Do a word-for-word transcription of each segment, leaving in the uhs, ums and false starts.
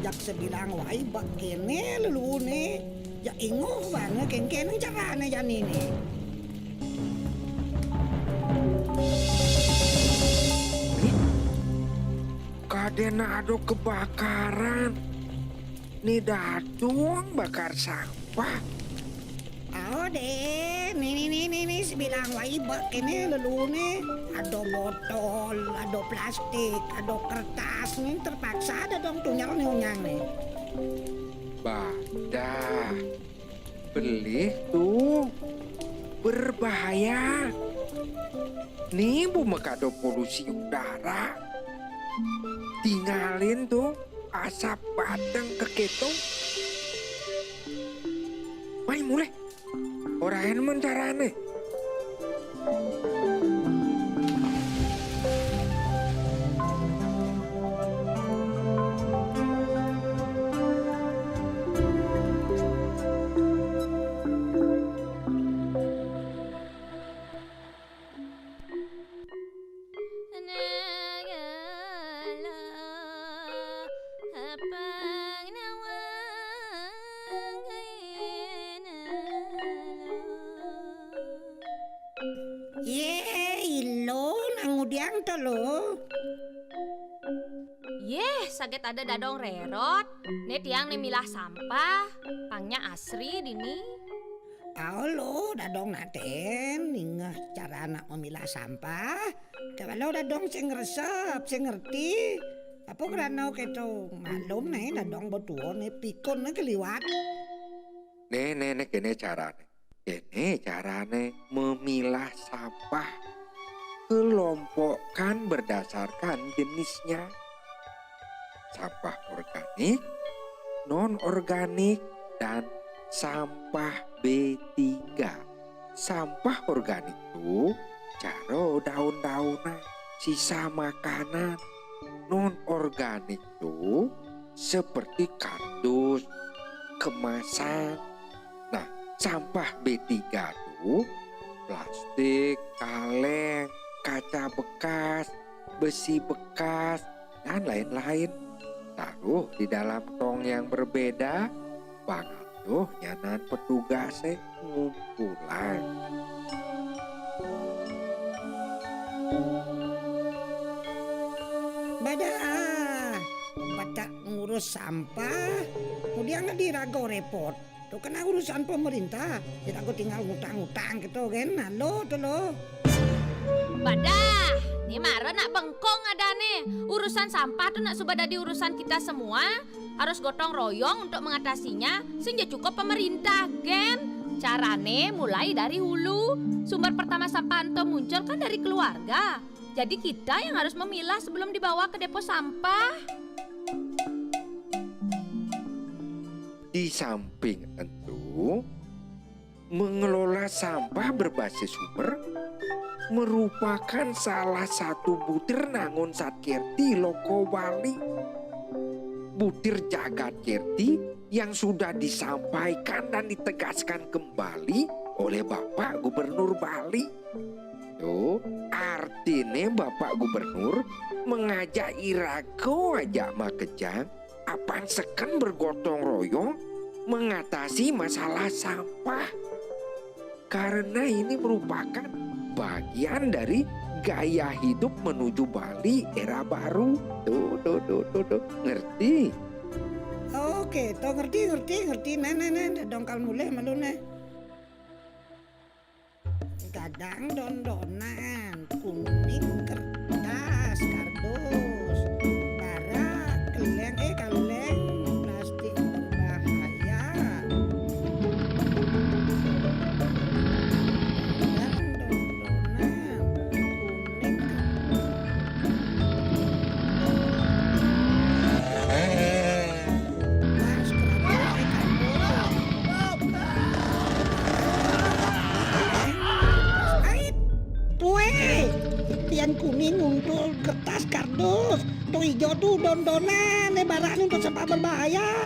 Jak sebilang wai bek kene lelune. Jak ingoh bane kengken carane jani ne. Kadena ada kebakaran. Ni dadong bakar sampah. Oh deh, ni ni ni ni ni sebilang wai bek kene lelune. Ada botol, ada plastik, ada kertas. Ni terpaksa ada dong tunyar ni unyang ni. Badah. Belih tuh. Berbahaya. Ni bu mekado polusi udara. Tinggalin tuh asap bateng ke keto. Mai mulai. Orahen mencarane. Ye, ilo nang udiang to lo. Yeh, saget ada dadong rerot. Ne tiang ne milah sampah. Pangnya asri dini. Au lo dadong naten ningeh cara anak memilah sampah. Kewalo dadong sing resep, sing ngerti. Apa kerana keto maklum ne dadong betuo ne pikun ne keliwat. Ne ne ne kene carane. Kene carane memilah sampah. Kelompokkan berdasarkan jenisnya. Sampah organik, non-organik, dan sampah B tiga. Sampah organik tuh caro daun-daunan, sisa makanan. Non-organik tuh seperti kardus, kemasan. Nah, sampah B tiga tuh plastik, kaleng, kaca bekas, besi bekas, dan lain-lain. Taruh di dalam tong yang berbeda, pangasuh nyanan petugasé ngumpulan. Badah, batak ngurus sampah, kemudian dirago repot. Tuh kena urusan pemerintah, kita aku tinggal ngutang-ngutang gitu kan, nah lo tuh lo. Badah, ni mara nak bengkong ada nih. Urusan sampah tuh nak suba dadi urusan kita semua, harus gotong royong untuk mengatasinya, sing ja cukup pemerintah, gen. Carane mulai dari hulu. Sumber pertama sampah ento muncul kan dari keluarga. Jadi kita yang harus memilah sebelum dibawa ke depo sampah. Di samping entu, mengelola sampah berbasis sumber merupakan salah satu butir nangun sat kerti loko Bali. Butir jagat kerti yang sudah disampaikan dan ditegaskan kembali oleh Bapak Gubernur Bali. Tuh, artine Bapak Gubernur mengajak irago ajak makejang apan seken bergotong royong mengatasi masalah sampah. Karena ini merupakan bagian dari gaya hidup menuju Bali era baru. Tuh, tuh, tuh, tuh, tuh. Ngerti? Oke, to ngerti, ngerti, ngerti. Nah, nah, nah, dongkal mulih malu nah. Gadang dondonan, kuning kertas, kardus, barak, keleng, eh, kaleng, plastik berbahaya. Gadang dondonan, kuning kertas. Tue, tiang kuning untuk kertas kardus, tuh hijau tuh dondonan, eh, barang untuk sampah berbahaya.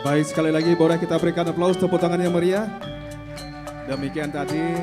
Baik, sekali lagi boleh kita berikan aplaus, tepuk tangan yang meriah. Demikian tadi.